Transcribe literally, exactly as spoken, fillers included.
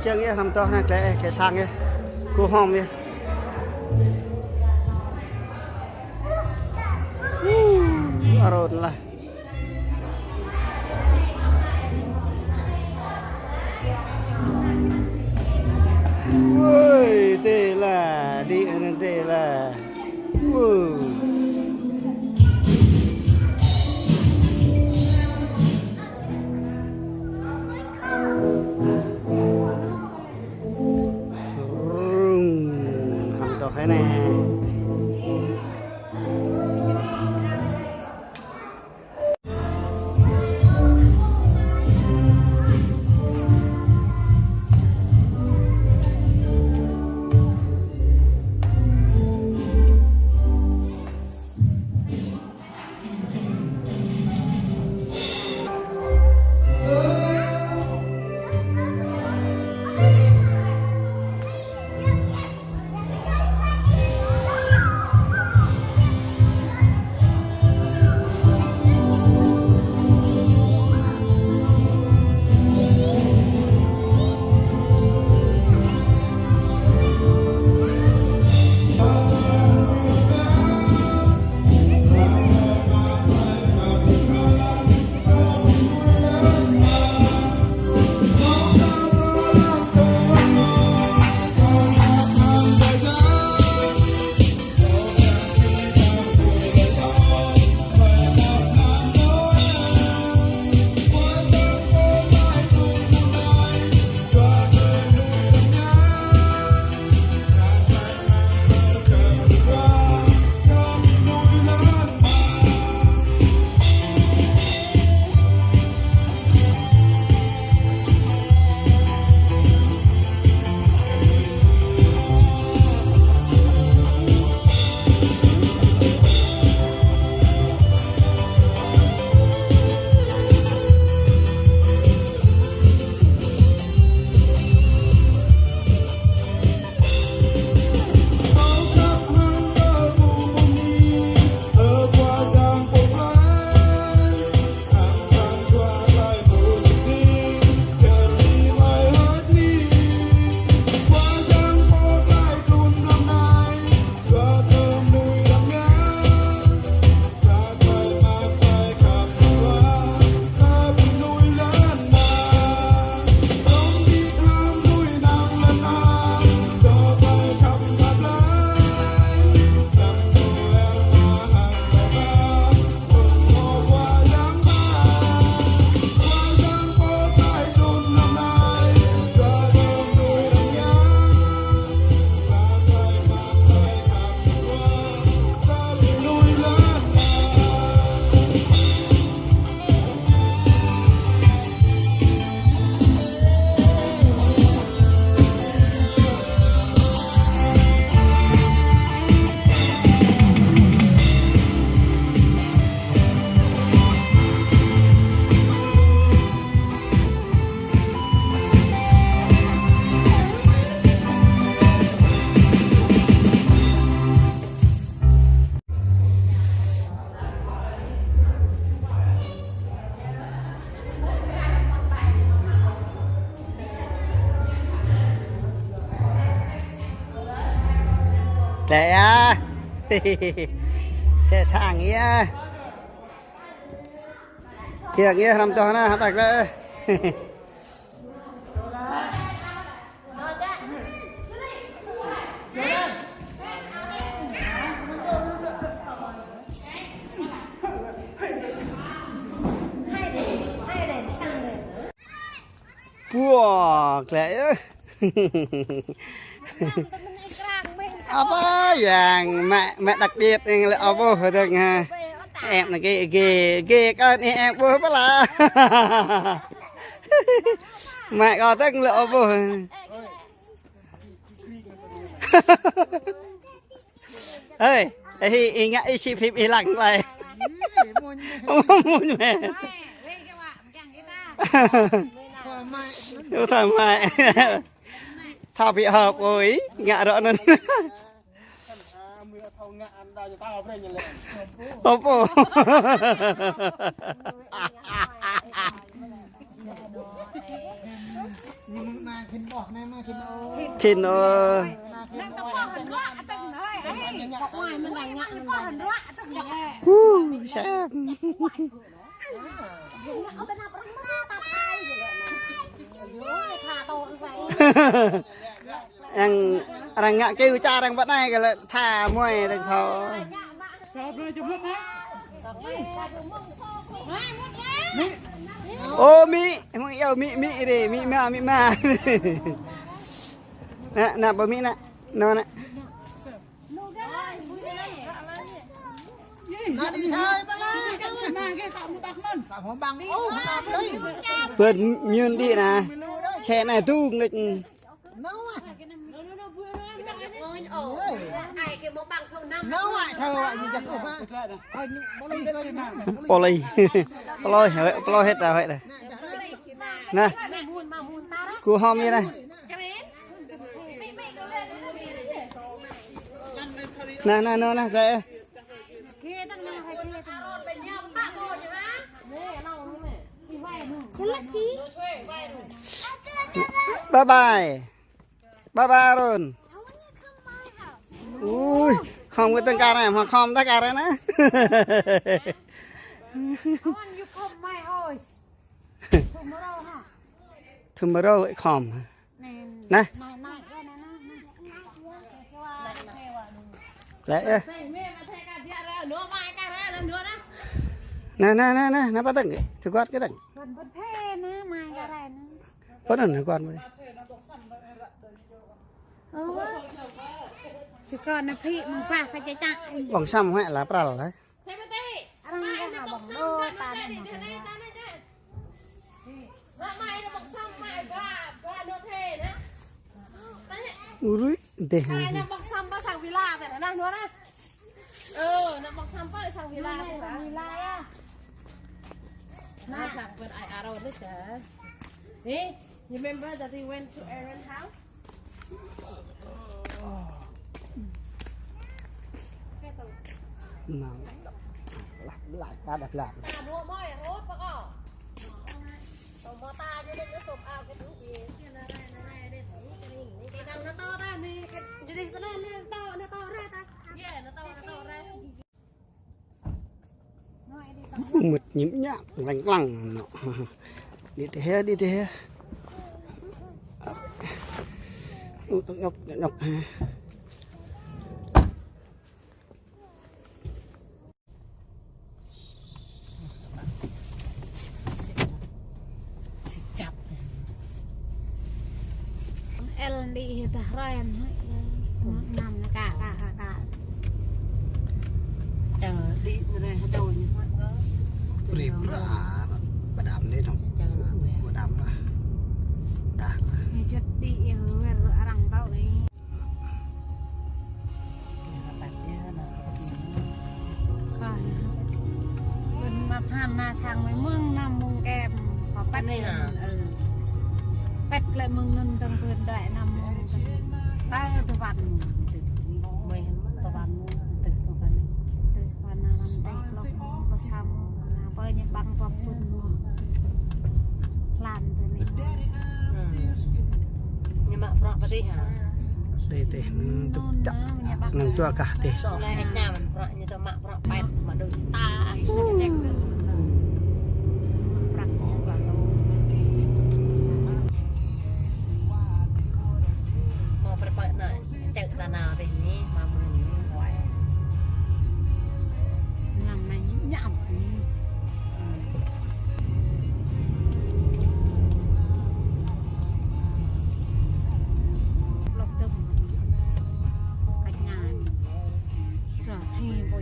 Čang yơh, hrăm tŏh anai, klĕ, klĕ sang yơh. Kơ hom yơh. Arôn lah. Woi, dêh lah, dih anŭn dêh lah. Woi. Rung, hăm tŏh hă anai. Klĕ yơh. Klĕ sang yơh. Kiăng yơh, hrăm tŏh anai, hă ta klĕ. Pua, klĕ yơh. Apa yang mẹ, mẹ đặc biệt yang lĕ ôh ƀuh dơ̆ng ha. Em anai gê, gê, gê kơ anai em ƀuh pơla. Mẹ kâo dơ̆ng lĕ ôh ƀuh. Ơi, ih, ih ngă ih čih phim ih lăng wai. Mŭn mĕ. Ơ, thâo mă. Thâo ƀu hơp ôh, ngă rŏ anŭn. Ôh ƀuh. Khĭn ơ. Hu, sem. Arăng, arăng ngă kơ čar arăng pơ anai kơ lĕ tha muai arăng thâo. Ô, Mi, mơ̆ng iâu Mi, Mi rê, Mi ma, Mi ma. Nă, nă, ƀơ Mi nă, nô nă. Pơ mơyun đĭ nă, čê anai tŭ đôč. Pô lơi. Pô lơi, pô lơi hĭt ra hĭt ra. Nă. Kơ hom yơh nă. Nă, nă, nô nă, dơi. Bye bye. Bye bye, Arun. Ui, khom kơ tơ̆ng kar anai, mă khom tơ̆ng kar anai nă. Arun, you come my house. Tomorrow, ha? Tomorrow khom. Nă. Lĕ, ơ. Nă, nă, nă, nă, nă, pơ tơ̆ng, tơguat kơ tơ̆ng. Pơ anŭn, tơguat. Ơ. Čơkŏ nă phĭ mơ̆ng pă kơ čơčă. Ƀơ̆ng săm huă la pral la. Arăng ngă ƀơ̆ng đô ta nă mơ̆ng pă. Ui, dêh. Ơ, nă ƀơ̆ng săm pơ sang villa tê. Nă, sang pơ ai Arun tê. Nê, you remember that we went to Aaron's house? Nă, lah, lah, lah, lah. Mưt ñim ñam, lăng lăng nă. Đi tê he, đi tê he. Ơ, tơ̆ng ñŏk, tơ̆ng ñŏk he. Sĭt čăp. El đi dah ren. Năm ka ka ka ka. Čơ đi mơ̆ dah čơ ñu. Rip ra. Bơdăm đi dong. Bơdăm dah. Dah. Ñu čut đi wer arăng tao ni. Kơ, ƀing mă phan nă sang mơ̆ng mơ̆ng năm mơ̆ng kem. Pă pĕt anai hă? Ơ. Pĕt lĕ mơ̆ng anŭn tơ̆ng pơ̆n đuaĭ năm mơ̆ng tơ̆ng. Tơ̆ng tơvan. Mơ̆ng tơvan mơ̆ng tơ̆ng tơvan. Tơvan năm tơ̆ng klŏk. Pơsăm. Nă pơ ñu ƀăng pơ̆k pơ̆k. Hlan tơ anai. Ñu mă prăk pơdih hă? Dêh, dêh, nă, tŭk čăk. Nă, tŭ kah dêh soh. Lĕ ĕč ñam prăk ñu tơ mă prăk pĕt mă đôč ta. Prăk ñu pơ̆k. Mă prăk pĕt nă. Čơ̆ ta nao teh ni, mă mơ̆n ni, wai. Năm nay ñam ni. Lŏk tơm. Kăt ngan. Ră thim.